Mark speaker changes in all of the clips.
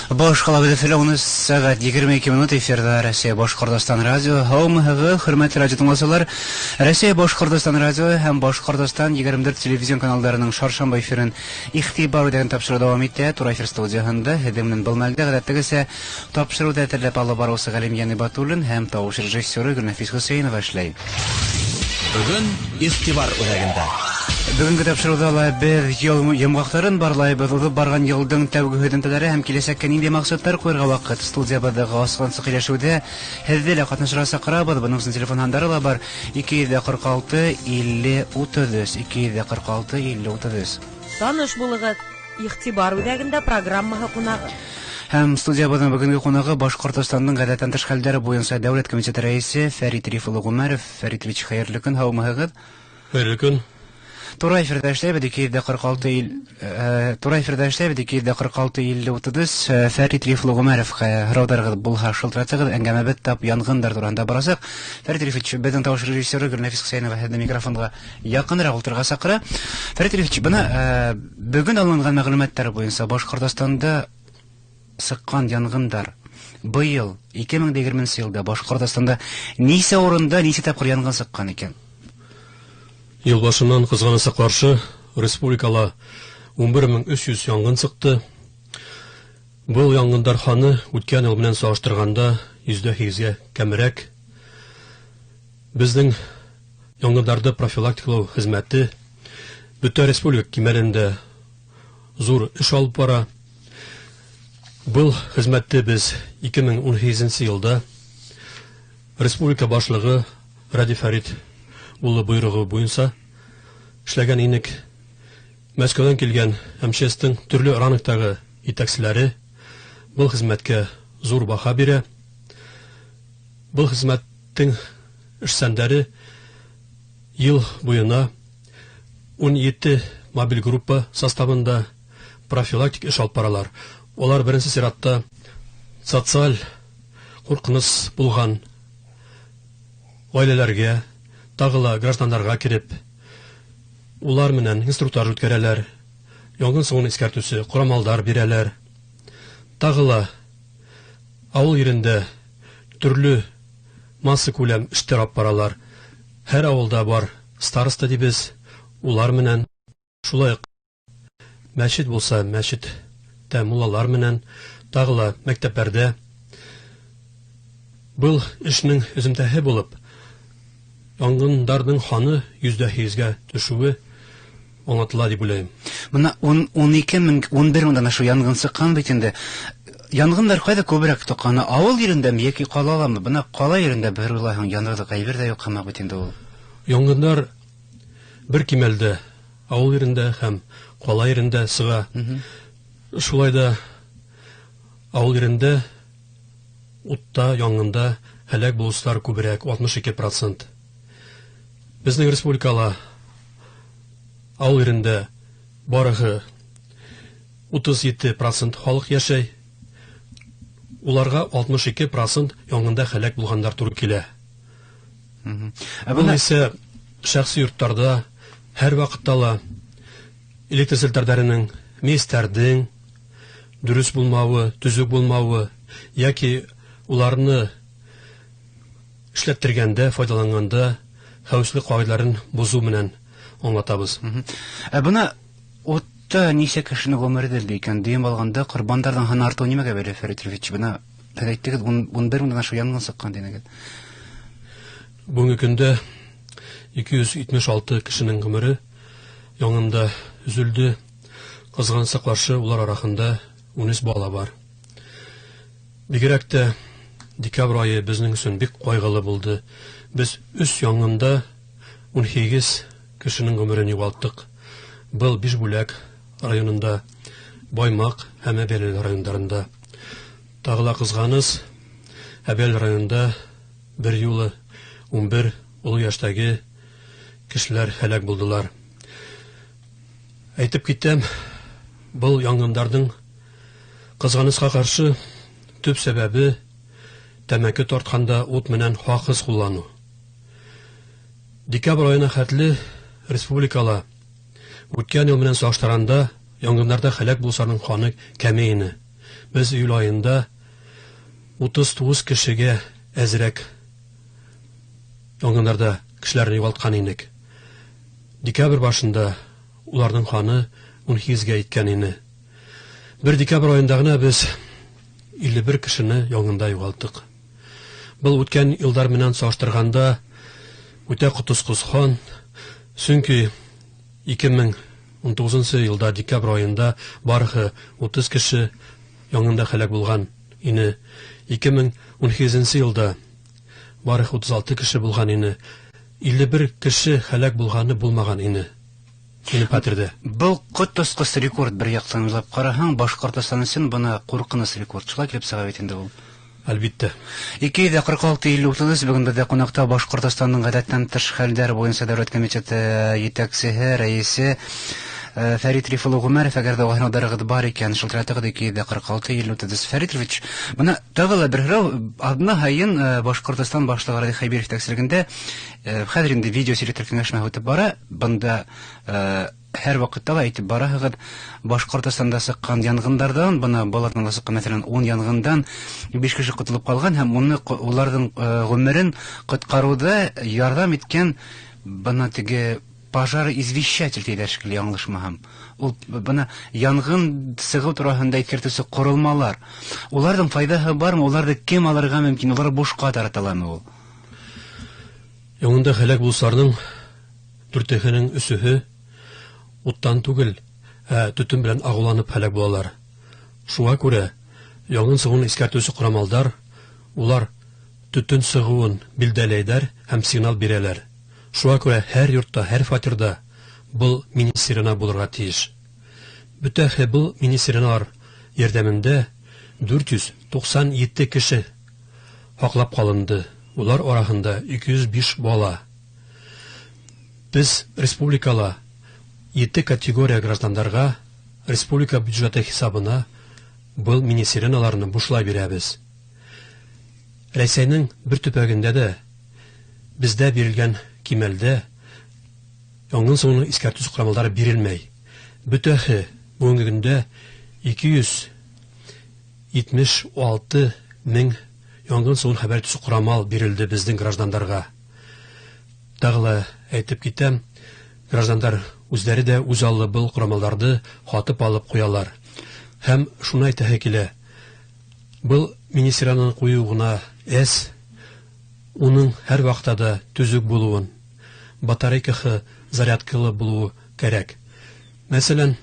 Speaker 1: Баш ҡалабыҙ Өфөлә 13 сәғәт 22 минут, эфирҙа Россия Башҡортостан радио. Һаумыһығыҙ, хөрмәтле радио тыңлаусылар. Россия Башҡортостан радио һәм Башҡортостан 24 телевизион каналдарының шаршамба эфирын «Иғтибар үҙәгендә» тапшырыу дауам итә. Тура эфир студияһында һеҙҙең менән был мәлдә ғәҙәттәгесә тапшырыуҙы әҙерләп алып барыусы Ғәлимйән Ибатуллин һәм тауыш режиссеры Гөлнәфис Хөсәйенова эшләй.
Speaker 2: Бөгөн «Иғтибар үҙәгендә».
Speaker 1: Бөгөнгө тапшырыуҙа ла беҙ йыл йомғаҡтарын барлайбыҙ, уҙып барған йылдың тәүге һөҙөмтәләре һәм киләсәккә ниндәй маҡсаттар ҡуйырға ваҡыт. Студиябыҙҙағы асыҡтан-асыҡ һөйләшеүҙә һеҙҙе лә ҡатнашырға саҡырабыҙ. Бының өсөн телефон һандары ла бар: 246 50 33, 246 50 33.
Speaker 3: Таныш булығыҙ: «Иғтибар үҙәгендә» программаһы ҡунағы.
Speaker 1: Һәм студиябыҙҙың бөгөнгө ҡунағы Башҡортостандың ғәҙәттән тыш хәлдәр буйынса дәүләт комитеты рәйесе Фәрит Риф улы Ғүмәров. Фәрит Ильич, хәйерле көн, һаумыһығыҙ?
Speaker 4: Хәйерле көн.
Speaker 1: Тура эфирҙа эшләйбеҙ, 246 тура эфирҙа эшләйбеҙ, 246 50 33. Фәрит Риф улы Ғүмәровҡа һорауҙарығыҙ булһа, шылтыратығыҙ. Әңгәмәбеҙ тап янғындар тураһында барасаҡ. Фәрит Рифович, беҙҙең тауыш режиссеры Гөлнәфис Хөсәйенова һеҙҙе микрофонға яҡыныраҡ ултырырға саҡыра. Фәрит Рифович, бына бөгөн алынған мәғлүмәттәр буйынса Башҡортостанда сыҡҡан янғындар быйыл 2020 йылда Башҡортостанда нисә урында, нисә тапҡыр янғын сыҡҡан икән?
Speaker 4: Йыл башынан, ҡыҙғанысҡа ҡаршы, республикала 11 300 янғын сыҡты. Был янғындар һаны үткән йыл менән сағыштырғанда 8%-гә кәмерәк. Беҙҙең янғындарҙы профилактикалау хеҙмәте бөтә республика кимәлендә ҙур эш алып бара. Был хеҙмәтте беҙ 2018 йылда республика башлығы Радий Фәрит улы бойороғо буйынса эшләгән инек. Мәскәүҙән килгән МЧСтың төрлө рангтағы етәкселәре был хеҙмәткә ҙур баһа бирә. Был хеҙмәттең эшсәндәре йыл буйына 17 мобиль группа составында профилактик эш алып баралар. Улар беренсе сиратта социаль ҡурҡыныс булған ғаиләләргә, тағы ла граждандарға кереп, улар менән инструктаж үткәрәләр, янгын сығыуын иҫкәртеүсе ҡорамалдар бирәләр. Тағы ла ауыл ерендә төрлө массакүләм эштәр алып баралар. Һәр ауылда бар староста тибеҙ, улар менән шулай уҡ мәсет булса, мәсеттә муллалар менән, тағы ла мәктәптәрҙә. Был эшнең һөҙөмтәһе булып, янғындарҙың һаны 8%-гә төшөүе аңлатыла тип уйлайым.
Speaker 1: Бына 12 мең, 11 меңдән ашыу янғын сыҡҡан бит инде. Янғындар ҡайҙа күберәк тоҡана? Ауыл ерендәме йәки ҡалаламы? Бына ҡала ерендә бер уйлаһаң, янырҙыҡ әйбер ҙә юҡ һымаҡ бит инде ул.
Speaker 4: Янғындар бер кимәлдә ауыл ерендә һәм ҡала ерендә сыға. Шулай да ауыл ерендә утта, янғында һәләк булыусылар күберәк, 62%. Беҙҙең республикала ауыл ерендә барыһы 37% халыҡ йәшәй. Уларға 62% янғында һәләк булғандар тура килә.
Speaker 1: Ә
Speaker 4: Был
Speaker 1: бына
Speaker 4: исә шәхси йорттарҙа һәр ваҡытта ла электр селтәрҙәренең, мейестәрҙең дөрөҫ булмауы, төҙөк булмауы йәки уларны эшләттергәндә, файҙаланғанда хәүефһеҙлек ҡағиҙәләрен боҙоу менән аңлатабыҙ.
Speaker 1: Ә бына утта нисә кешенең ғүмере өҙөлдө икән? Дөйөм алғанда ҡорбандарҙың һаны артыуы нимәгә бәйле, Фәрит Рифович? Бына һеҙ әйттегеҙ, 11 меңдән ашыу янғын сыҡҡан тинегеҙ.
Speaker 4: Бөгөнгө көндә 276 кешенең ғүмере янғында өҙөлдө. Ҡыҙғанысҡа ҡаршы, улар араһында 13 бала бар. Бигерәк тә декабрь айы беҙҙең өсөн бик ҡайғылы булды. Беҙ өс янғында 18 кешенең ғүмерен юғалттыҡ. Был Бишбүләк районында, Баймаҡ һәм Әбйәлил райондарында. Тағы ла ҡыҙғаныс, Әбйәлил районында бер юлы 11 оло йәштәге кешеләр һәләк булдылар. Әйтеп китәм, был янғындарҙың ҡыҙғанысҡа ҡаршы төп сәбәбе тәмәке тартҡанда ут менән хаҡһыҙ ҡулланыу. Декабрь айына хәтле республикала үткән йыл менән сағыштырғанда янғындарҙа һәләк булыусыларҙың һаны кәмей ине. Без июль айында 39 кешегә әзрәк янгыннарда кешеләрне югалткан инек. Декабрь башында уларның ханы 18-гә иткән ине. Бер декабрь айында гына без 51 кешене янгында югалттык. Был үткән елдар менән сагаштырганда үтә коточкыч хан, чөнки 2019 елда декабрь айында барысы 30 кеше янгында һәлак булган ине. 2018 елда барысы 36 кеше булган ине. 51 кеше һәлак булганы булмаган ине. Минем хәтердә.
Speaker 1: Был коточкыч рекорд бер яктан уйлап караһаң, Башкортостан өчен бына куркыныч рекорд. Шулай килеп чыга бит инде ул.
Speaker 4: Әлбиттә.
Speaker 1: 246-53 бүген бездә кунакта Башкортостанның гадәттән тыш хәлдәр буенча дәүләт комитеты җитәкчесе, рәисе Фәрит Риф улы Гомәров. Әгәр дә уйнауларыгыз бар икән, шылтыратыгыз 246-53. Фәрит Рифович, менә тагы ла бер һорау, атна һайын Башкортостан башлыгы Радий Хәбиров җитәкчелегендә хәзер инде видеоселектор киңәшмә үтеп бара. Бында һәр вакытта ла әйтеп бараһыгыз, Башкортостанда чыккан янгыннардан, бына балардан да чыккан, мәсәлән, 10 янгындан 5 кеше котылып калган һәм уны уларның гомерен коткаруда ярдәм иткән бына теге пожароизвещатель диләр шикелле, яңлышмаһам. Ул бына янгын чыгу тураһында искәртүче корылмалар. Уларның файдаһы бармы? Уларны кем алырга мөмкин? Улар бушка таратыламы ул?
Speaker 4: Янгында һәлак булсарның дүртеһенең өсөһе уттан түгел, ә төтен белән агуланып һәлак булалар. Шуңа күрә янгын чыгуын искәртүче корамалдар улар төтен чыгуын билдәләйләр һәм сигнал бирәләр. Шуңа күрә һәр йортта, һәр фатирда был мини-сирена булырга тиеш. Бөтә был мини-сиреналар ярдәмендә 497 кеше һаклап калынды. Улар арасында 205 бала. Без республикала 7 категория граждандарга республика бюджеты хисабына был мини-сиреналарны бушлай бирәбез. Рәсәйнең бер төбәгендә дә бездә бирелгән кимәлдә янгын суының искәртү корамалдары бирелмәй. Бөтәһе бүгенге көндә 276 мең янгын суын хәбәр итүче корамал бирелде безнең граждандарга. Тагы ла әйтеп китәм, граждандар үзләре дә үз аллы был корамалдарды һатып алып куялар. Һәм шуны әйтәһе килә, был мини-сиренаны кую гына әз, уның һәр вакытта да төзек булуын, батарейкаһы зарядкалы булуы кәрәк. Мәсәлән,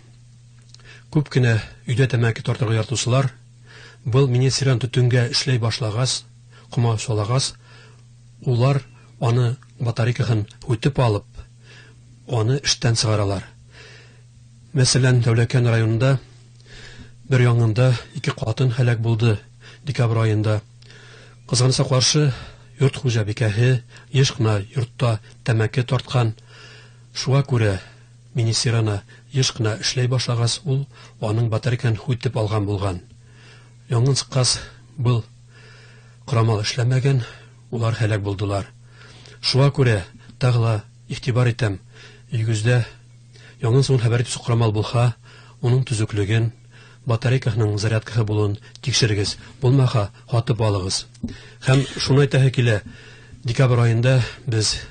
Speaker 4: күп кенә өйдә тәмәке тартырга яратучылар был мини-сирена төтенгә эшләй башлагач, комачаулагач, улар аны батарейкаһын үтеп алып, аны эштән чыгаралар. Мәсәлән, Дәүләкән районында бер янгында 2 катын һәлак булды декабрь аенда. Кызганычка каршы, йорт хуҗабикәһе еш кына йортта тәмәке тарткан. Шуңа күрә мини-сирена еш кына эшләй башлагач, ул аның батарейкаһын үтеп алган булган. Янгын чыккач, был корамал эшләмәгән, улар һәлак булдылар. Шуңа күрә тагы ла игътибар итәм, өегездә янгын суын хәбәр итүче корамал булһа, уның төзеклеген, батарейкаһының зарядкаһы булуын тикшерегез, булмаһа һатып алыгыз. Һәм шуны әйтәһе килә, декабрь аенда без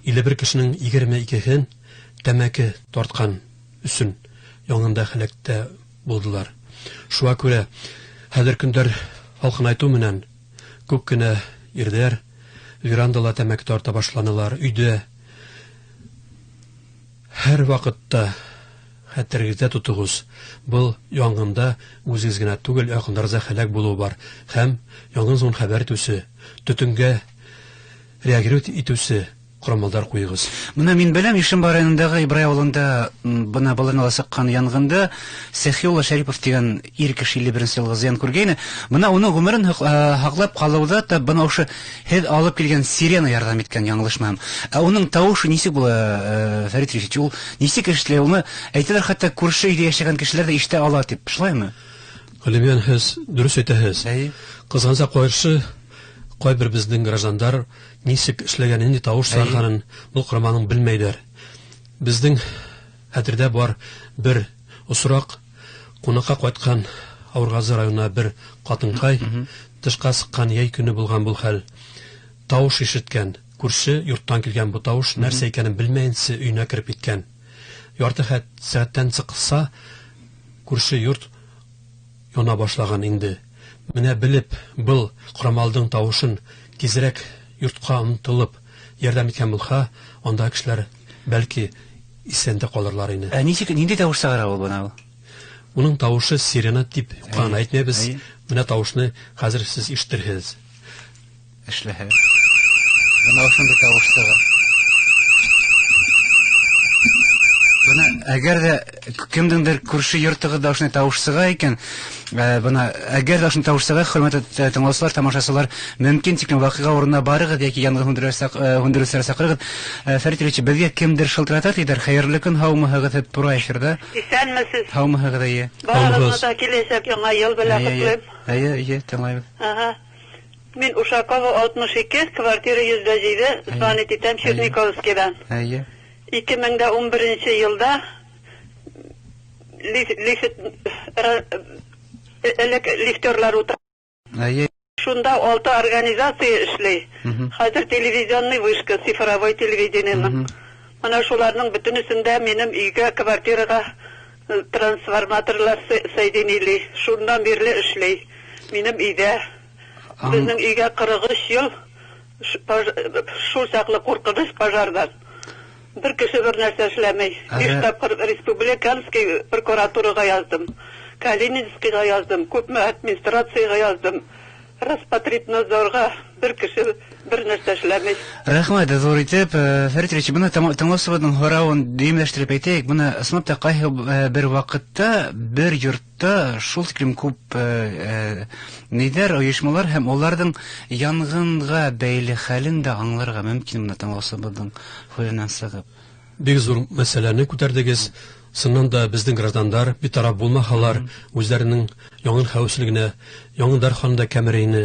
Speaker 4: 51 кешенең 22-һен тәмәке тарткан өчен янгында һәлактә булдылар. Шуңа күрә хәзер көндәр халкынайту менән күп кенә ирләр верандала тәмәке тарта башланылар, өйдә. Һәр вакытта хәтерегездә тотыгыз, был янгында үзегез генә түгел, якыннарыгызда һәлак булуы бар. Һәм янгын суын хәбәр итүче, төтенгә реагировать итүче корамалдар куегыз.
Speaker 1: Менә мин беләм, Ишембай районындагы Ибрай авылында бына баланы чыккан янгында Сәхиулла Шәрипов дигән ир кеше 51 елгы зыян күргәйне. Менә уның гомерен һаклап калуда та бына ошо һеҙ алып килгән сирена ярҙам иткән, яңылышмаһам. Ә уның тавышы нисек була, Фәрит Рифович? Ул нисек ишетелә? Уны әйтәләр, хәтта күрше өйдә яшәгән кешеләр дә ишетә ала дип. Шулаймы?
Speaker 4: Галимҗан, һеҙ дөрөҫ әйтәһегеҙ.
Speaker 1: Әйе.
Speaker 4: Ҡыҙғанса ҡаршы, ҡайбер беҙҙең граждандар нисек эшләгәнен, нинди тавыш сығарғанын был ҡораманың белмәйҙәр. Беҙҙең хәтерҙә бар бер осраҡ, ҡунаҡҡа ҡайтҡан Авыргазы районына бер ҡатынҡай тышҡа сыҡҡан, йәй көнө булған был хәл. Тауыш ишеткән. Күрше йорттан килгән бу тауыш нәрсә икәнен белмәйенсә өйөнә кереп киткән. Ярты сәғәттән сыҡса, күрше йорт яна башлаган инде. Менә белеп, был ҡорамалдың тауышын тизерәк йортҡа ынтылып ярҙам иткән булһа, анда кешеләр бәлки иҫән дә ҡалырлар ине.
Speaker 1: Ә нисек, ниндәй тауыш сығара ул бына ул?
Speaker 4: Уның тауышы сирена тип юҡҡа ғына әйтмәйбеҙ. Менә тауышны хәҙер һеҙ ишетерһегеҙ.
Speaker 1: Эшләһә. Бына ошондай тауыш сыға. Бына әгәр ҙә кемдеңдер күрше йортоғоҙҙа ошондай тауыш сыға икән, бына әгәр ҙә ошондай тауыш сыға, хөрмәтле тыңлаусылар, тамашасылар, мөмкин тиклем ваҡиға урынына барығыҙ йәки янғын һүндереүселәр саҡырығыҙ. Фәрит Ильич, беҙгә кемдер шылтырата тиҙәр. Хәйерле көн, һаумыһығыҙ, һеҙ тура эфирҙа.
Speaker 5: Иҫәнмеһеҙ.
Speaker 1: Һаумыһығыҙ, эйе.
Speaker 5: Барығыҙға да киләсәк яңа йыл белән ҡотлайым.
Speaker 1: Эйе, эйе, тыңлайбыҙ.
Speaker 5: Ага. Мин Ушакова 62, квартира 107, звонить итәм Черниковскийҙан. 2011 йылда элек лифтерлар утыра. Шунда 6 организация эшләй. Хәҙер телевизионный вышка, цифровой телевидение. Мына шуларның бөтөнөсөндә минем өйгә, квартираға трансформаторлар соединили. Шундан бирле эшләй. Минем өйҙә. Беҙҙең өйгә 43 йыл шул саҡлы ҡурҡыныс пожарҙан. Бер кеше бер нәрсә эшләмәй. Биш тапҡыр республиканский прокуратураға яҙҙым, Калининскийға яҙҙым, күпме администрацияға яҙҙым, Роспотребнадзорға, бер кеше бер нәрсә эшләмәй.
Speaker 1: Рәхмәт, ҙур итеп, Фәрит Ильич, бына тыңлаусыбыҙҙың һорауын дөйөмләштереп әйтәйек. Бына ысынлап та ҡайһы бер ваҡытта бер йортта шул тиклем күп ниҙәр, ойошмалар һәм уларҙың янғынға бәйле хәлен дә аңларға мөмкин бына тыңлаусыбыҙҙың һүҙенән сығып.
Speaker 4: Бик ҙур мәсьәләне күтәрҙегеҙ. Сыннан да беҙҙең граждандар битараф булмаһалар, үҙҙәренең яңын хәүефсезлегенә, яңындар ханында кәмер ине,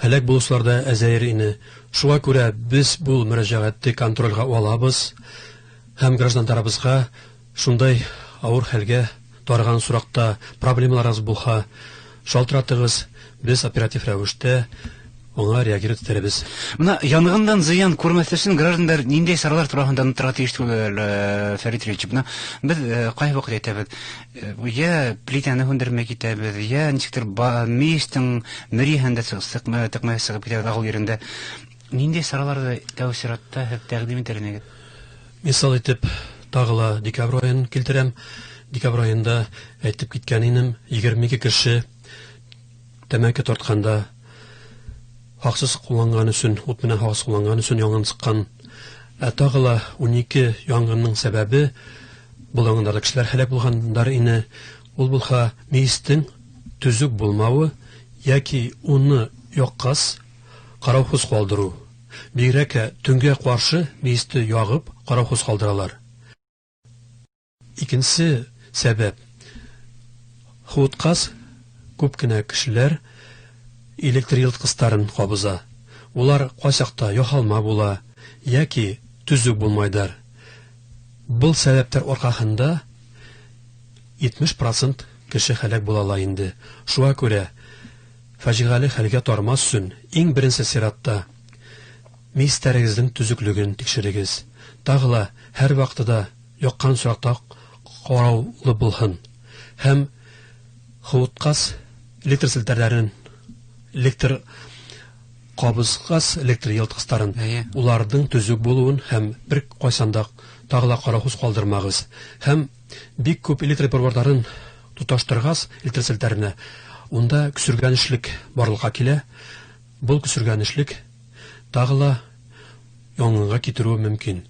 Speaker 4: һәләк булыусылар да әзәйер ине. Шуға күрә беҙ был мөрәжәғәтте контролгә алабыҙ һәм граждандарыбыҙға шундай ауыр хәлгә тарыған сораҡта проблемаларығыҙ булһа, шалтыратығыҙ, беҙ оператив рәүештә аңа реагировать итәрбеҙ.
Speaker 1: Бына янғындан зыян күрмәҫ өсөн граждандар ниндәй саралар тураһында онотторға тейеш түгел, Фәрит Ильич? Бына беҙ ҡайһы ваҡыт әйтәбеҙ, йә плитәне һүндермәй китәбеҙ, йә нисектер мейестең мөрйәһен дә тыҡмай сығып китәбеҙ ауыл ерендә. Ниндәй сараларҙы тәү сиратта һеҙ тәҡдим итер инегеҙ?
Speaker 4: Мисал итеп, тағы ла декабрь айын килтерәм. Декабрь айында әйтеп киткән инем, 22 кеше тәмәке тартҡанда хаҡсыз ҡулланған өсөн, ут менән хаҡсыз ҡулланған өсөн яңын сыҡҡан. Ә тағы ла 12 яңғынның сәбәбе был яңғындарҙа кешеләр һәләк булғандар ине. Ул булһа мейестең төҙөк булмауы йәки уны яҡҡас ҡарауһыҙ ҡалдырыу. Бигерәк тә төнгә ҡаршы мейесте яғып ҡарауһыҙ ҡалдыралар. Икенсе сәбәп, һыуытҡас күп кенә кешеләр электр йылытҡыстарын ҡабыҙа. Улар ҡайсаҡта яһалма була йәки төҙөк булмайҙар. Был сәбәптәр арҡаһында 70% кеше һәләк була ла инде. Шуға күрә фажиғәле хәлгә тармас өсөн иң беренсе сиратта мейестәрегеҙҙең төҙөклөгөн тикшерегеҙ. Тағы ла һәр ваҡытта яҡҡан саҡта ҡараулы булһын. Һәм һыуытҡас электр селтәрҙәрен, электр ҡабызғас электр йылытҡыстарын, уларҙың төҙөк булыуын һәм бер ҡайсан да тағы ла ҡараһыҙ ҡалдырмағыҙ. Һәм бик күп электр приборҙарын тоташтырғас электр селтәренә, унда көсөргәнешлек барлыҡҡа килә. Был көсөргәнешлек тағы ла яңынға китереүе мөмкин.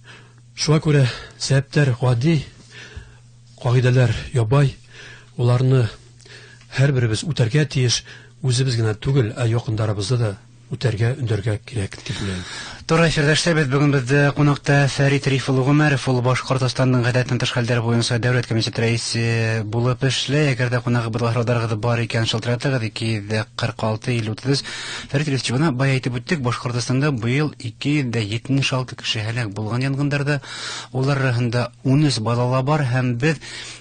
Speaker 4: Шуға күрә сәбәптәр ғади, ҡағиҙәләр ябай, уларны һәр беребеҙ үтәргә тейеш, үҙебеҙ генә түгел, ә яҡындарыбыҙҙы да үтәргә, өндәргә кәрәк тип уйлайым.
Speaker 1: Тура эфирҙа эшләйбеҙ. Бөгөн беҙҙә ҡунаҡта Фәрит Риф улы Ғүмәров, ул Башҡортостандың ғәҙәттән тыш хәлдәр буйынса дәүләт комитеты рәйесе булып эшләй. Әгәр ҙә ҡунағыбыҙға һорауҙарығыҙ бар икән, шылтыратығыҙ: 246 53. Фәрит Рифович, бына бая әйтеп үттек, Башҡортостанда быйыл 276 кеше һәләк булған янғындарҙа, улар араһында 13 бала ла бар, һәм беҙ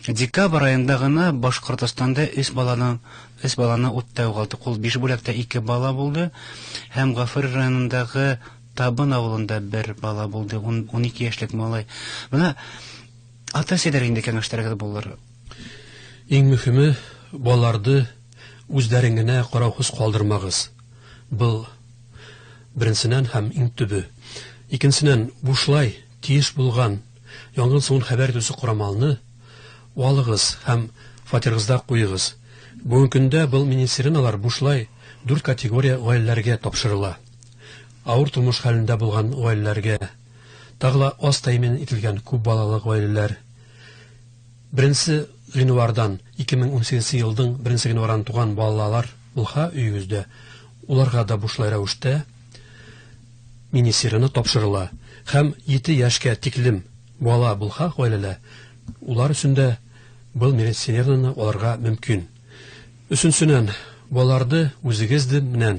Speaker 1: декабрь айында ғына Башҡортостанда 3 баланы утта юғалттыҡ. Ул Бишбүләктә 2 бала булды, һәм Ғафури районындағы Табын ауылында бер бала булды, 12 йәшлек малай. Бына ата-әсәләр инде кәңәштәрегеҙ булыр.
Speaker 4: Иң мөһиме, балаларҙы үҙҙәрен генә ҡарауһыҙ ҡалдырмағыҙ. Был беренсенән һәм иң төбө. Икенсенән, бушлай тейеш булған янгын сығыуын хәбәр итеүсе ҡорамалны алығыҙ һәм фатирығыҙҙа ҡуйығыҙ. Бөгөнгө көндә был мини-сиреналар бушлай дүрт категория ғаиләләргә тапшырыла. Ауыр тормош хәлендә булған ғаиләләргә, тағы ла аз тәьмин ителгән күп балалы ғаиләләр, 1 ғинуарҙан, 2018 йылдың 1 ғинуарынан туған балалар булһа өйөгөҙҙә, уларға да бушлай рәүештә мини-сирена тапшырыла. Һәм 7 йәшкә тиклем бала булһа ғаиләлә, улар өсөн дә был мини-сиренаны алырға мөмкин. Өсөнсөнән, балаларҙы үҙегеҙ менән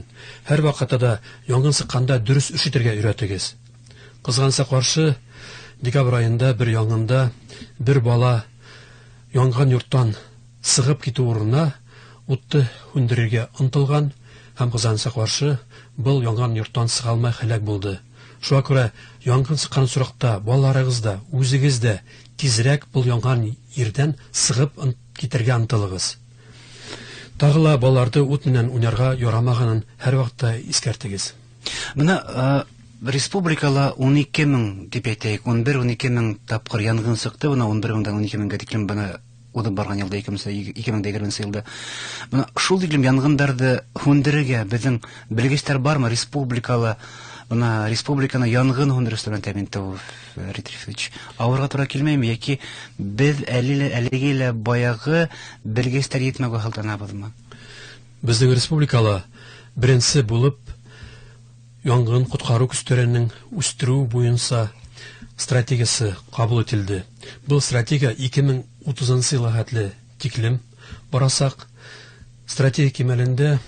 Speaker 4: һәр ваҡытта да янгын сыҡҡанда дөрөҫ эш итергә өйрәтегеҙ. Ҡыҙғанысҡа ҡаршы, декабрь айында бер янгында бер бала янған йорттан сығып китеү урынына утты һүндерергә ынтылған һәм, ҡыҙғанысҡа ҡаршы, был янған йорттан сыға алмай һәләк булды. Шуға күрә янгын сыҡҡан осраҡта балаларығыҙ ҙа, үҙегеҙ ҙә тиҙерәк был янған ерҙән сығып китергә ынтылығыҙ. Тағы ла балаларҙы ут менән уйнарға ярамағанын һәр ваҡытта иҫкәртегеҙ.
Speaker 1: Бына республикала 12 мең тип әйтәйек, 11-12 мең тапҡыр янғын сыҡты, бына 11 меңдән 12 меңгә тиклем бына уҙып барған йылда, 2020 йылда. Бына шул тиклем янғындарҙы һүндерергә беҙҙең белгестәр бармы республикала? Бына республиканы янгын һүндереүселәр менән тәьмин итеү, Фәрит Рифович, ауырға тура килмәйме, йәки беҙ әле лә, әлеге лә баяғы белгестәр етмәүгә һылтанабыҙмы?
Speaker 4: Беҙҙең республикала беренсе булып янгын ҡотҡарыу көстәренең үҫтереү буйынса стратегиясы ҡабул ителде. Был стратегия 2030 йылға хәтле тиклем барасаҡ. Стратегия кимәлендә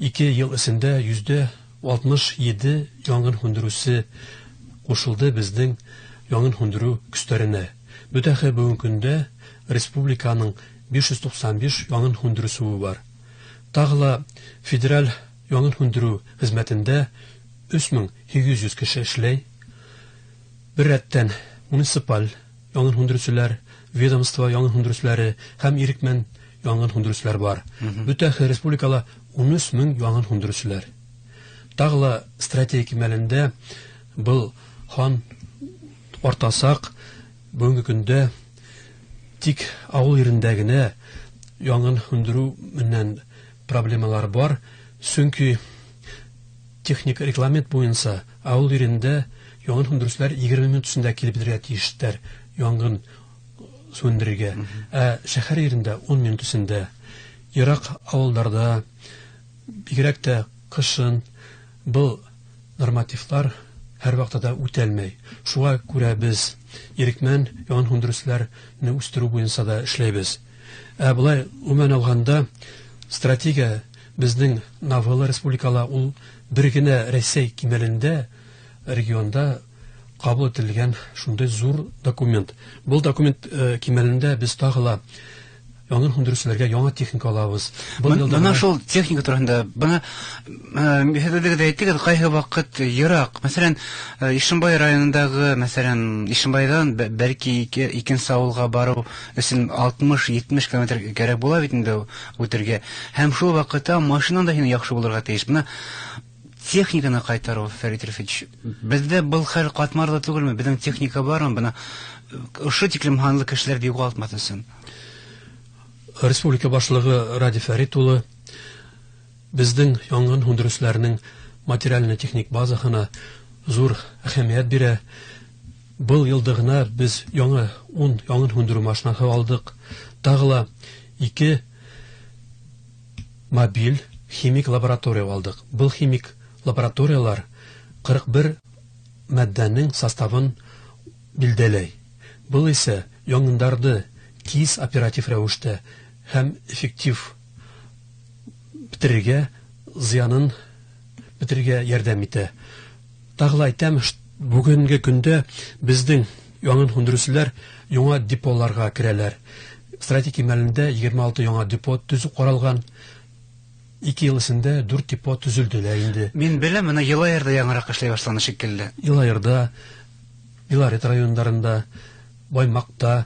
Speaker 4: 2 йыл эсендә 67% янгын һүндереүсе ҡушылды беҙҙең янгын һүндереү көстәренә. Бөтәһе бөгөнгө көндә республиканың 595 янгын һүндереүсе бар. Тағы ла федераль янгын һүндереү хеҙмәтендә 3800 кеше эшләй. Бер рәттән муниципаль янгын һүндереүселәр, ведомство янгын һүндереүселәре һәм ирекмән янгын һүндереүселәр бар. Бөтәһе республикала 13 мең янгын һүндереүселәр. Тағы ла стратегия кимәлендә был һан артасаҡ. Бөгөнгө көндә тик ауыл ерендә генә янгын һүндереү менән проблемалар бар, сөнки техник регламент буйынса ауыл ерендә янгын һүндереүселәр 20 минут эсендә килеп етергә тейештәр янгын һүндерергә, ә шәһәр ерендә 10 минут эсендә. Йыраҡ ауылдарҙа, бигерәк тә ҡышын, был нормативлар һәр ваҡытта да үтәлмәй. Шуға күрә беҙ ирекмән янгын һүндереүселәрне үҫтереү буйынса да эшләйбеҙ. Ә былай ғөмүмән алғанда, стратегия беҙҙең новелла республикала ул бер генә Рәсәй кимәлендә регионда ҡабул ителгән шундай ҙур документ. Был документ кимәлендә беҙ тағы ла янгын һүндереүселәргә яңы техника алабыҙ. Был йылда
Speaker 1: Бына шул техника тураһында, бына һеҙ үҙегеҙ әйттегеҙ, ҡайһы ваҡыт йыраҡ. Мәҫәлән, Ишембай районындағы, мәҫәлән, Ишембайҙан бәлки икенсе ауылға барыу өсөн 60-70 километр кәрәк була бит инде үтергә. Һәм шул ваҡытта машинаң да һинең яҡшы булырға тейеш. Бына техниканы ҡайтарыу, Фәрит Рифович, беҙҙә был хәл ҡатмарлы түгелме? Беҙҙең техника бармы? Бына ошо тиклем һанлы кешеләрҙе юғалтмаҫ өсөн.
Speaker 4: Республика башлығы Радий Фәрит улы беҙҙең янгын һүндереүселәренең материально-техник базаһына ҙур әһәмиәт бирә. Был йылда ғына беҙ яңы 10 янгын һүндереү машинаһы алдыҡ. Тағы ла 2 мобиль химик лаборатория алдыҡ. Был химик лабораториялар 41 матдәнең составын билдәләй. Был исә янгындарҙы тиз оператив рәүештә һәм эффектив бетерергә, зыянын бетерергә ярҙам итә. Тағы ла әйтәм, бөгөнгө көндә беҙҙең янгын һүндереүселәр яңа деполарға керәләр. Стратегик мәлендә 26 яңа депо төҙөп ҡаралған. 2 йыл эсендә 4 депо төҙөлдө лә инде.
Speaker 1: Мин беләм, бына Йылайырҙа яңыраҡ эшләй башланы шикелле.
Speaker 4: Йылайырҙа, Белорет райондарында, Баймаҡта,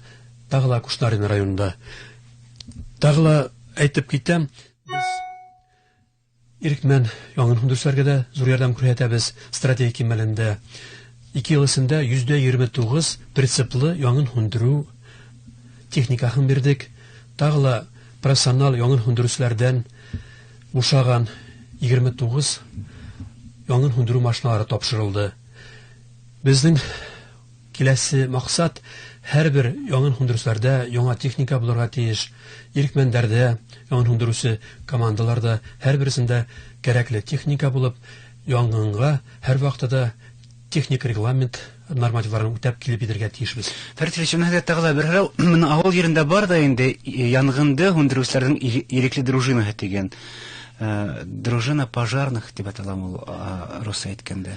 Speaker 4: тағы ла Кушнарин районында. Тағы ла әйтеп китәм, беҙ ирекмән янгын һүндереүселәргә дә ҙур ярҙам күрһәтәбеҙ стратегик кимәлендә. 2 йыл эсендә 129 прицеплы янгын һүндереү техникаһын бирҙек. Тағы ла профессионал янгын һүндереүселәрҙән бушаған 29 янгын һүндереү машиналары тапшырылды. Беҙҙең киләсе маҡсат һәр бер янгын һүндереүселәрҙә яңа техника булырға тейеш. Ирекмәндәрҙә, янгын һүндереүсе командаларҙа һәр береһендә кәрәкле техника булып, янгынға һәр ваҡытта да техник регламент нормативларын үтәп килеп етергә тейешбеҙ.
Speaker 1: Фәрит Ильич, бына һеҙгә тағы ла бер һорау. Бына ауыл ерендә бар ҙа инде янгынды һүндереүселәрҙең ирекле дружинаһы тигән. Дружина пожарных тип атала ул, русса әйткәндә.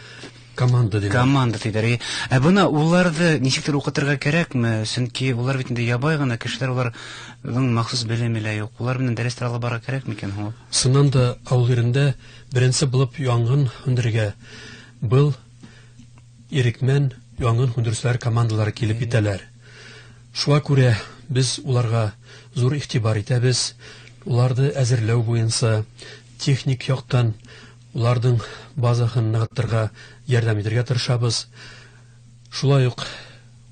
Speaker 4: Команда тиләр.
Speaker 1: Команда тиләр. Ә бына уларҙы нисектер уҡытырға кәрәкме? Сөнки улар бит инде ябай ғына кешеләр, уларҙың махсус белеме лә юҡ. Улар менән дәрестәр алып барырға кәрәкме икән һуң?
Speaker 4: Сыннан да ауыл ерендә беренсе булып янгын һүндерергә был ирекмән янгын һүндереүселәр командалары килеп етәләр. Шуға күрә беҙ уларға ҙур иғтибар итәбеҙ. Уларҙы әҙерләү буйынса техник яҡтан уларҙың базаһын нығытырға ярҙам итергә тырышабыҙ. Шулай уҡ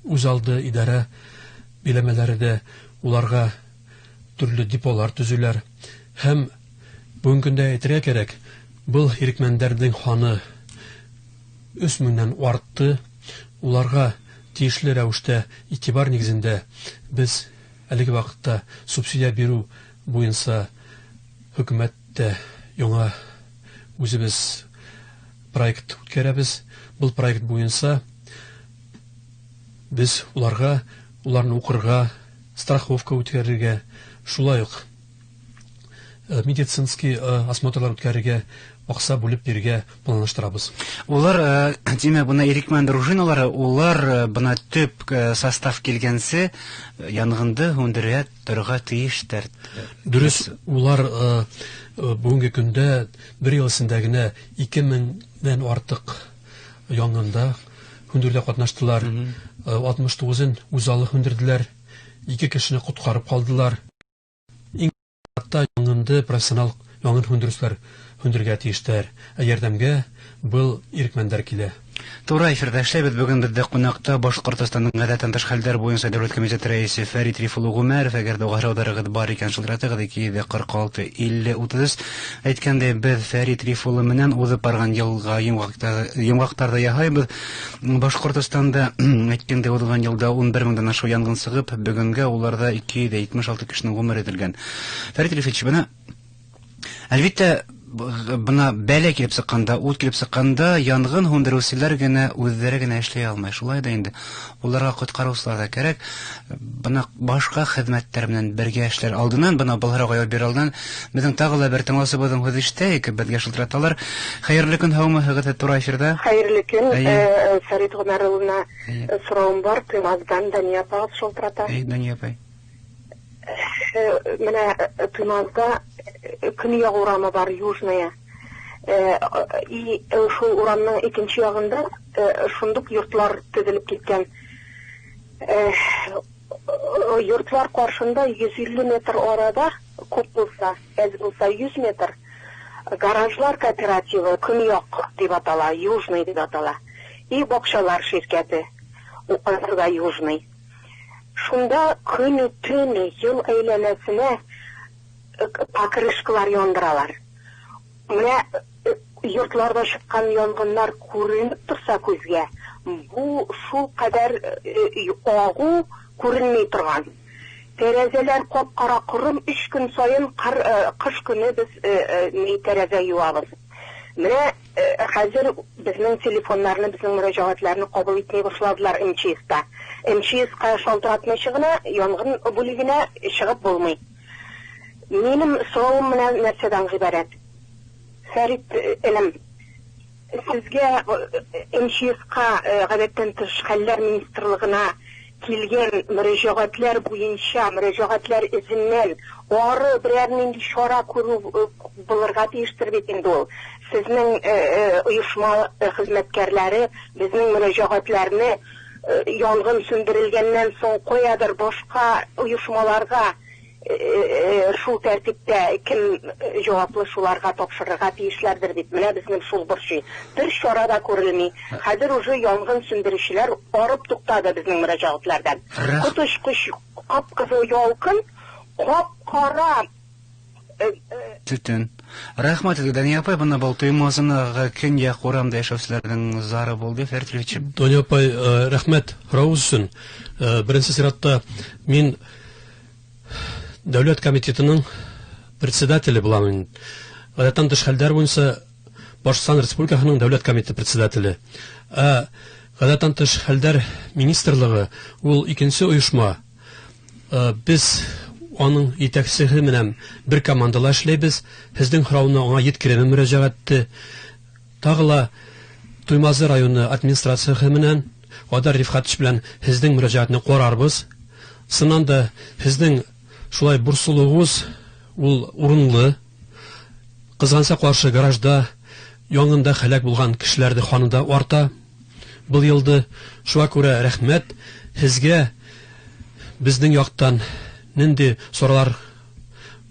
Speaker 4: үҙ алды идара биләмәләре дә уларға төрлө деполар төҙөләр. Һәм бөгөнгө көндә әйтергә кәрәк, был ирекмәндәрҙең һаны өс меңдән артты. Уларға тейешле рәүештә иғтибар нигеҙендә беҙ әлеге ваҡытта субсидия биреү буйынса хөкүмәттә яңа үҙебеҙ проект үткәрәбеҙ. Был проект буйынса беҙ уларға, уларны уҡырға, страховка үткәрергә, шулай уҡ медицинский осмотрлар үткәрергә аҡса бүлеп бирергә планлаштырабыҙ.
Speaker 1: Улар, тимәк, бына ирекмән дружиналары, улар бына төп состав килгәнсе янғынды һүндерә торорға тейештәр.
Speaker 4: Дөрөҫ, улар бөгөнгө көндә бер йыл эсендә генә ике меңдән артыҡ янғында һүндереүҙә ҡатнаштылар. Алтмыш туғыҙын үҙ аллы һүндерҙеләр, 2 кешене ҡотҡарып ҡалдылар. Иң хатта янғынды профессионал янгын һүндереүселәр һүндерергә тейештәр. Ә ярҙамгә был ирекмәндәр килә.
Speaker 1: Тура эфирҙа эшләйбеҙ. Бөгөн беҙҙә ҡунаҡта Башҡортостандың ғәҙәттән тыш хәлдәр буйынса дәүләт комитеты рәйесе Фәрит Риф улы Ғүмәров. Әгәр ҙә уға һорауҙарығыҙ бар икән, шылтыратығыҙ: ике йөҙ ҡырҡ алты илле утыҙ өс. Әйткәндәй, беҙ Фәрит Риф улы менән уҙып барған йылға йомғаҡтарҙы яһайбыҙ. Башҡортостанда, әйткәндәй, уҙған йылда ун бер меңдән ашыу янғын сығып, бөгөнгә уларҙа ике йөҙ етмеш алты кешенең ғүмере өҙөлгән. Фәрит Рифович, бына әлбиттә, бына бәлә килеп сыҡҡанда, ут килеп сыҡҡанда янғын һүндереүселәр генә үҙҙәре генә эшләй алмай. Шулай да инде уларға ҡотҡарыусылар ҙа кәрәк. Бына башҡа хеҙмәттәр менән бергә эшләр алдынан, бына был һорауға яуап бирер алдынан беҙҙең тағы ла бер тыңлаусыбыҙҙың һүҙе ишетәйек, беҙгә шылтыраталар. Хәйерле көн, һаумыһығыҙ, тура эфирҙа.
Speaker 6: Хәйерле көн, Фәрит Ғүмәр улына сорауым бар. Туймаздан Дания апағыҙ шылтырата.
Speaker 1: Әйе, Дания апай.
Speaker 6: Менә Туймазда Көньяҡ урамы бар, Южная. И шул урамның икенсе яғында шундук йортлар төҙөлөп киткән. Йортлар ҡаршында йөҙ илле метр арада, күп булса, әҙ булса йөҙ метр, гаражлар кооперативы Көньяҡ тип атала, Южный тип атала. И баҡсалар ширкәте, уҡырға Южный. Шунда көнө төнө йыл әйләнәсенә покрышкалар яндыралар. Менә йортларда чыккан янгыннар күренеп торса күзгә, бу шул кадәр агу күренмей торган. Тәрәзәләр кап-кара корым, өч көн саен кыш көне без ни тәрәзә юабыз. Менә хәзер безнең телефоннарны, безнең мөрәҗәгатьләрне кабул итми башладылар МЧСта. МЧСка шалтыратмыйча гына янгын бүлегенә чыгып булмый. Минем соравым менә нәрсәдән гыйбарәт. Фәрит энем, сезгә МЧСка гадәттән тыш хәлләр министрлыгына килгән мөрәҗәгатьләр буенча, мөрәҗәгатьләр эзеннән ары берәр нинди чара күрү булырга тиештер бит инде ул. Сезнең оешма хезмәткәрләре безнең мөрәҗәгатьләрне янгын сүндерелгәннән соң каядыр башка оешмаларга шул тәртиптә кем җаваплы шуларга тапшырырга тиешләрдер бит. Менә безнең шул борчый. Бер чара да күрелми. Хәзер уже янгын сүндерүчеләр арып туктады безнең мөрәҗәгатьләрдән. Коточкыч кап-кызыл ялкын, кап-кара
Speaker 1: төтен. Рәхмәт сезгә, Дания апай, бына был Туймазынағы көньяк урамда яшәүселәрнең зары булды, Фәрит Ильич.
Speaker 4: Дания апай, рәхмәт һорауыгыз өчен. Беренче чиратта мин Дәүләт комитетының председателе булам инде. Гадәттән тыш хәлләр буенча Башкортстан Республикасының Дәүләт комитеты председателе. Ә гадәттән тыш хәлләр министрлыгы ул икенче оешма. Без аның җитәкчесе белән бер командала эшләйбез. Һезнең һорауны аңа еткерәмен мөрәҗәгатьте. Тагы ла Туймазы районы администрациясе менән Айдар Рифхатович белән һезнең мөрәҗәгатьне карарбыз. Сыннан да һезнең шулай борсылуыгыз ул урынлы. Кызганса каршы гаражда янгында һәлак булган кешеләрде ханы да арта. Был елды шуңа күрә рәхмәт һезгә безнең яктан нинди соралар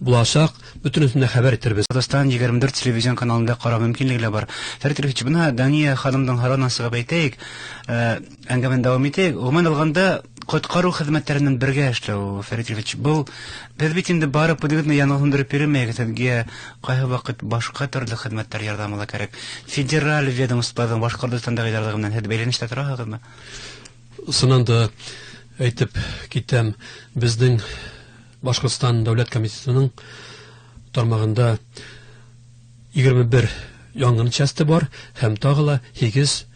Speaker 4: булачак, бөтенесен дә хәбәр итербез.
Speaker 1: Татарстан 24 телевизион каналында карау мөмкинлеге лә бар. Фәрит Рифович, бына Дания ханымның һорауынан сығып әйтәйек, әңгәмәне дәвам итәйек. Гомумән алганда, коткару хеҙмәттәренән бергә эшләү, Фәрит Рифович, был беҙ бит инде барып үҙегеҙне янгын һүндереп йөрөмәйегеҙ, һеҙгә ҡайһы ваҡыт башҡа төрлө хеҙмәттәр ярҙамы ла кәрәк. Федераль ведомстволарҙың Башҡортостандағы идаралығы менән һеҙ бәйләнештә тораһығыҙмы?
Speaker 4: Сынан да әйтеп китәм, безнең Башҡортостан Дәүләт комитетының тармағында 21 янгын часте бар һәм тағы ла 8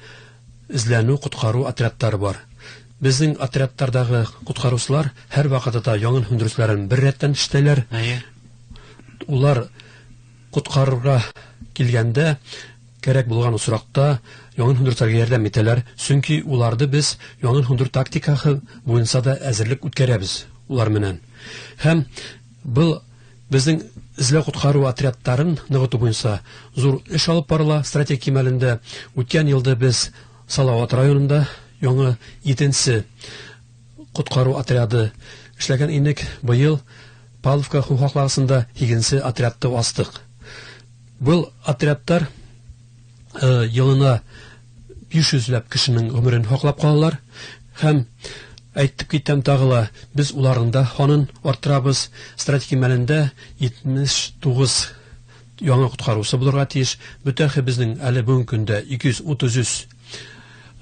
Speaker 4: эзләнү ҡотҡарыу отрядтары бар. Безнең отрядтарҙағы ҡотҡарыусылар һәр ваҡытта да янгын һүндереүселәрен бер рәттән эшләйләр. Улар ҡотҡарырға килгәндә кәрәк булған осраҡта янгын һүндереүселәргә ярҙам итәләр, сөнки уларҙы беҙ янгын һүндереү тактикаһы буйынса да әҙерлек үткәрәбеҙ улар менән. Һәм был безнең эзләү ҡотҡарыу отрядтарын нығытыу буйынса ҙур эш алып барыла стратегик кимәлендә. Үткән йылда беҙ Салауат районында яңы 7-нсе ҡотҡарыу отряды эшләгән инек. Быйыл Павловка һыу 8-нсе отрядты астыҡ. Был отрядтар йылына 500 ләп кешенең ғүмерен һаҡлап ҡалалар. Һәм әйтеп китәм тағы ла, беҙ уларҙың да һанын арттырабыҙ. Стратегик мәлендә 79 яңы ҡотҡарыусы булырға тейеш. Бөтәһе беҙҙең әле бөгөнгө көндә 233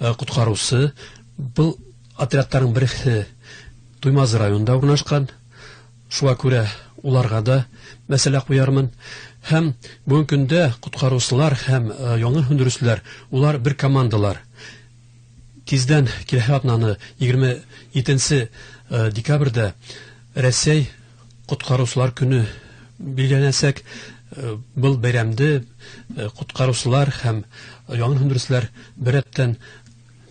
Speaker 4: ҡотҡарыусы. Был отрядтарҙың береһе Туймазы районында урынлашҡан. Шуға күрә уларға да мәсьәлә ҡуярмын. Һәм бөгөнгө көндә ҡотҡарыусылар һәм янгын һүндереүселәр улар бер командалар. Тиздән киләһе аҙнаны 27 декабрҙә Рәсәй ҡотҡарыусылар көнө билдәләнәсәк. Был бәйрәмде ҡотҡарыусылар һәм янгын һүндереүселәр бер рәттән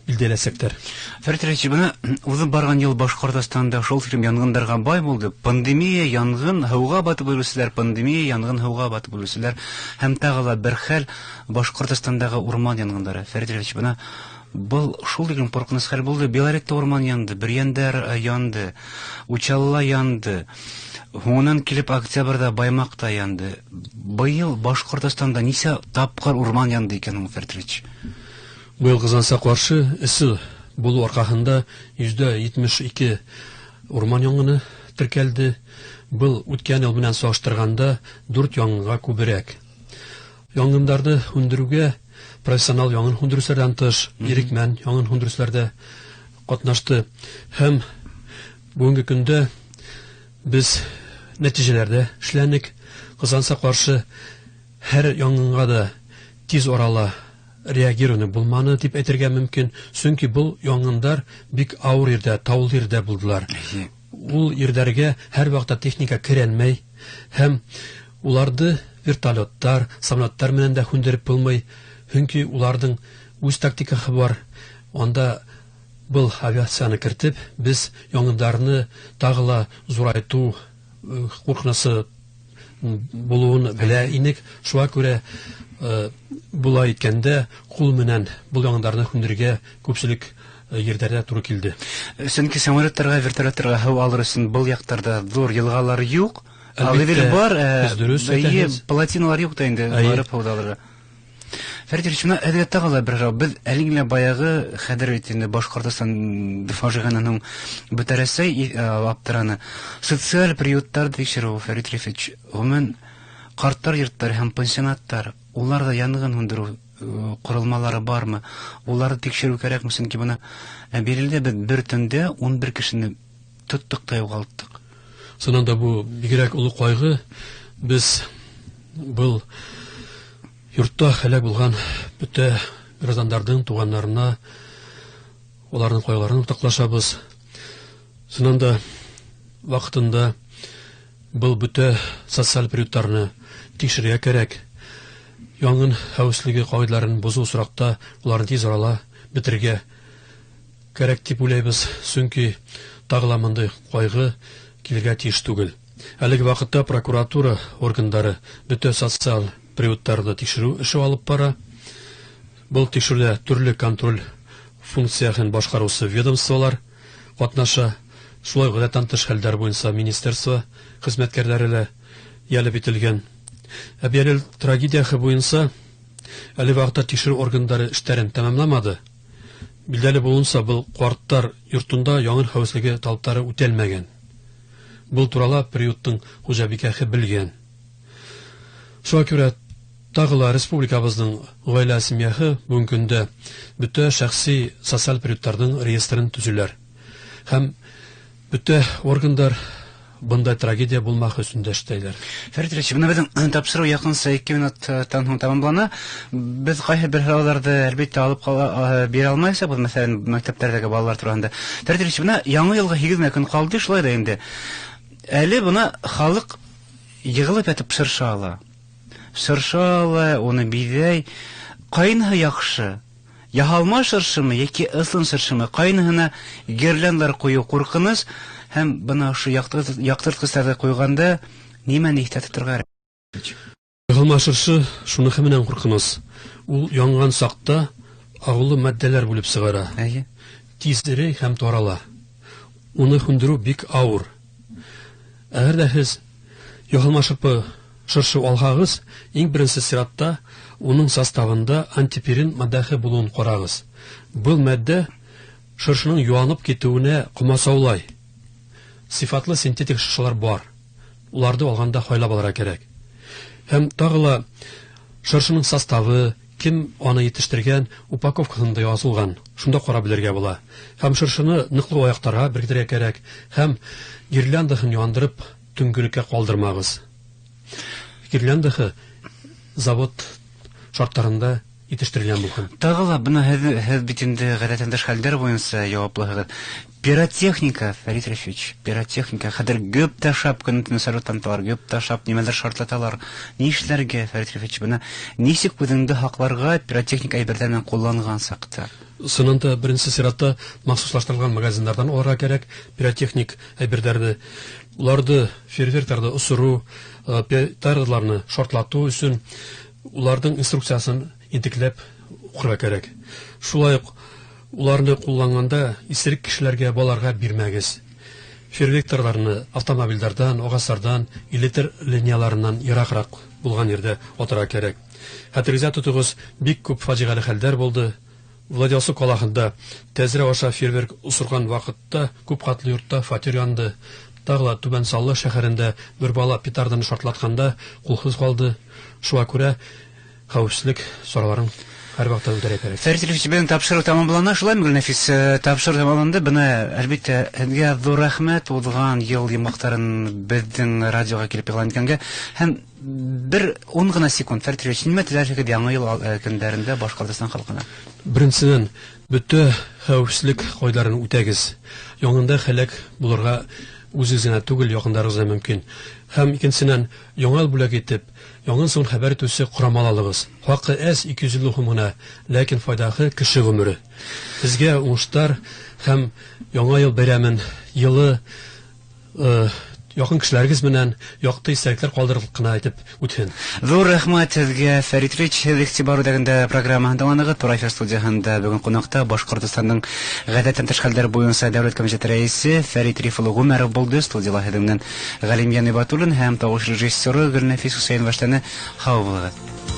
Speaker 4: билдәләсәктәр.
Speaker 1: Фәрит Рәфитович, бына уҙып барған йыл Башҡортостанда шул тиклем янғындарға бай булды. Пандемия, янғын, һыуға батып үлеүселәр, пандемия, янғын, һыуға батып үлеүселәр һәм тағы ла бер хәл Башҡортостандағы урман янғындары. Фәрит Рәфитович, бына был шул тиклем ҡурҡыныс хәл булды. Белоретта урман янды, Бөрйәндәр янды, Учалыла янды. Һуңынан килеп октябрҙа Баймаҡта янды. Быйыл Башҡортостанда нисә тапҡыр урман янды икән ул, Фәрит Рәфитович?
Speaker 4: Быйыл ҡыҙғанса ҡаршы эҫе булыу арҡаһында 72% урман янгыны теркәлде. Был үткән йыл менән сағыштырғанда 4 янгынға күберәк. Янгындарҙы һүндереүгә профессионал янгын һүндереүселәрҙән тыш ирекмән янгын һүндереүселәр ҙә ҡатнашты. Һәм бөгөнгө көндә беҙ нәтижәләрҙә эшләнек. Ҡыҙғанса ҡаршы һәр янгынға да Тиз арала реагирование булманы дип әйтергә мөмкин, чөнки был янгындар бик авыр ерҙә, таулы ерҙә булдылар. Ул ерҙәргә һәр ваҡытта техника керәлмәй һәм уларҙы вертолеттар, самолеттар менән дә һүндереп булмай, сөнки уларҙың үҙ тактикаһы бар. Анда был авиацияны кертеп, беҙ янгындарны тағы ла ҙурайтыу ҡурҡынысы булыуын белә инек. Шуға күрә булай иткәндә ҡул менән был янгындарны һүндерергә күпселек ерҙәрҙә тура килде.
Speaker 1: Сөнки самолеттарға, вертолеттарға һыу алыр өсөн был яҡтарҙа ҙур йылғалар юҡ.
Speaker 4: Әлбиттә,
Speaker 1: бар,
Speaker 4: һеҙ дөрөҫ әйтәһегеҙ.
Speaker 1: Плотиналар юҡ та инде барып һыуҙы алырға. Фәрит Юрьевич, бына һеҙгә тағы ла бер һорау. Беҙ әле генә баяғы хәҙер бит инде Башҡортостан фажиғәнән һуң бөтә Рәсәй аптыраны. Социаль приюттарҙы тикшереү, Фәрит Юрьевич, ғөмүмән ҡарттар йорттары һәм пансионаттар, уларҙа янғын һүндереү ҡоролмалары бармы? Уларҙы тикшереү кәрәкме? Сөнки бына бирелде беҙ бер төндә 11 кешене тоттоҡ та юғалттыҡ.
Speaker 4: Сынан да бу бигерәк оло ҡайғы. Беҙ был йортта һәләк булған бөтә граждандарҙың туғандарына, уларҙың ҡайғыларын уртаҡлашабыҙ. Сынан да ваҡытында был бөтә социаль приюттарны тикшерергә кәрәк. Янгын хәүефһеҙлеге ҡағиҙәләрен боҙоу осраҡта уларны тиҙ арала бөтөрөргә кәрәк тип уйлайбыҙ, сөнки тағы ла бындай ҡайғы килергә тейеш түгел. Әлеге ваҡытта прокуратура органдары бөтә социаль приюттарҙы тикшереү эше алып бара. Был тикшереүҙә төрлө контроль функцияһын башҡарыусы ведомстволар ҡатнаша. Шулай уҡ ғәҙәттән тыш хәлдәр буйынса министерство хеҙмәткәрҙәре лә йәлеп ителгән. Әбйәлил трагедияһы буйынса әле ваҡытта тикшереү органдары эштәрен тамамламады. Билдәле булыуынса, был ҡарттар йортонда янгын хәүефһеҙлеге талаптары үтәлмәгән. Был турала приюттың хужабикәһе белгән. Шуға күрә тағы ла республикабыҙҙың ғаилә семьяһы бөгөнгө көндә бөтә шәхси социаль приюттарҙың реестрын төҙөләр. Һәм бөтә органдар бындай трагедия булмаһы өсөн дә эшләйләр.
Speaker 1: Фәрит Юрьевич, бына беҙҙең тапшырыу яҡынса 2 минуттан һуң тамамлана. Беҙ ҡайһы бер һорауҙарҙы әлбиттә алып ҡала, бирә алмайсаҡ, мәҫәлән, мәктәптәрҙәге балалар тураһында. Фәрит Юрьевич, бына яңы йылға 8 генә көн ҡалды, шулай да инде. Әле бына халыҡ йығылып ятып шыршы ала. Шыршы ала, уны биҙәй. Ҡайныһы яҡшы? Яһалма шыршымы йәки ысын шыршымы? Ҡайныһына гирляндар ҡуйыу ҡурҡыныс? Һәм бына ошо яҡтыртҡыстарҙы ҡуйғанда нимәне иҫтә тоторға кәрәк?
Speaker 4: Яһалма шыршы шуныһы менән ҡурҡыныс. Ул янған саҡта ағыулы матдәләр бүлеп сығара. Тиҙ эрей һәм тарала. Уны һүндереү бик ауыр. Әгәр ҙә һеҙ яһалма шыршы алһағыҙ, иң беренсе сиратта уның составында антипирин матдәһе булыуын ҡарағыҙ. Был матдә шыршының юанып китеүенә ҡамасаулай. Сифатлы синтетик шыршылар бар. Уларҙы алғанда һайлап алырға кәрәк. Һәм тағы ла шыршының составы, кем аны етештергән, упаковкаһында яҙылған. Шунда ҡарап белергә була. Һәм шыршыны ныҡлы аяҡтарға беркетергә кәрәк. Һәм гирляндаһын яндырып төнгөлөккә ҡалдырмағыҙ. Гирляндаһы завод шарттарында етештерелгән булһын.
Speaker 1: Тағы ла бына һеҙ бит инде ғәҙәттән тыш хәлдәр буйынса яуаплыһығыҙ. Пиротехника, Фәрит Рәфиевич, пиротехника. Хәҙер гөп тә шап көнө салют танталар, гөп тә шап нимәлер шартлаталар. Ни эшләргә, Фәрит Рәфиевич, бына нисек үҙеңде һаҡларға пиротехника әйберҙәр менән ҡулланған саҡта?
Speaker 4: Сынан да беренсе сиратта махсуслаштырылған магазиндарҙан алырға кәрәк пиротехник әйберҙәрҙе. Уларҙы, фейерверктарҙы осороу, петардаларны шартлатыу өсөн уларҙың инструкциясын интекләп уҡырға кәрәк. Шулай уҡ уларны ҡулланғанда иҫерек кешеләргә, балаларға бирмәгеҙ. Фейерверктарҙарны автомобилдәрҙән, ағастарҙан, электр линияларынан йырағыраҡ булған ерҙә атырға кәрәк. Хәтерегеҙҙә тотоғоҙ, бик күп фажиғәле хәлдәр булды. Владивосток ҡалаһында тәҙрә аша фейерверк осорған ваҡытта күп ҡатлы йортта фатир янды. Тағы ла Түбән Саллы шәһәрендә бер бала петарданы шартлатҡанда ҡулһыҙ ҡалды. Шуға күрә хәүефһеҙлек сараларын Һәр ваҡытта үтәргә кәрәк.
Speaker 1: Фәрит Рифович, беҙҙең тапшырыу тамамлана, шулаймы, Гөлнәфис? Тапшырыу тамамланды. Бына, әлбиттә, һеҙгә ҙур рәхмәт уҙған йыл йомғаҡтарын беҙҙең радиоға килеп иғлан иткәнгә. Һәм бер 10 ғына секунд, Фәрит Рифович, нимә теләрһегеҙ яңы йыл көндәрендә Башҡортостан халҡына?
Speaker 4: Беренсенән, бөтә хәүефсезлек ҡағиҙәләрен үтәгеҙ. Яңында һәләк булырға үҙегеҙ генә түгел, яҡындарығыҙ ҙа мөмкин. Һәм икенсенән, яңы йыл бүләк итеп, яңын соң хәбәр итеүсе ҡорамал алығыҙ. Хаҡы әҙ, 250 һум ғына, ләкин файҙаһы кеше ғүмере. Һеҙгә уңыштар һәм яңы йыл бәйрәмен йылы, яҡын кешеләрегеҙ менән яҡты иҫтәлектәр ҡалдырып ҡына әйтеп үтһен.
Speaker 1: Ҙур рәхмәт һеҙгә, Фәрит Рифович. Һеҙ Иғтибар үҙәгендә программаһын тыңланығыҙ. Тура эфир студияһында бөгөн ҡунаҡта Башҡортостандың ғәҙәттән тыш хәлдәр буйынса дәүләт комитеты рәйесе Фәрит Риф улы Ғүмәров булды. Студияла һеҙҙең менән Ғәлимйән Ибатуллин һәм тауыш режиссеры Гөлнәфис Хөсәйенова эшләне. Һау булығыҙ.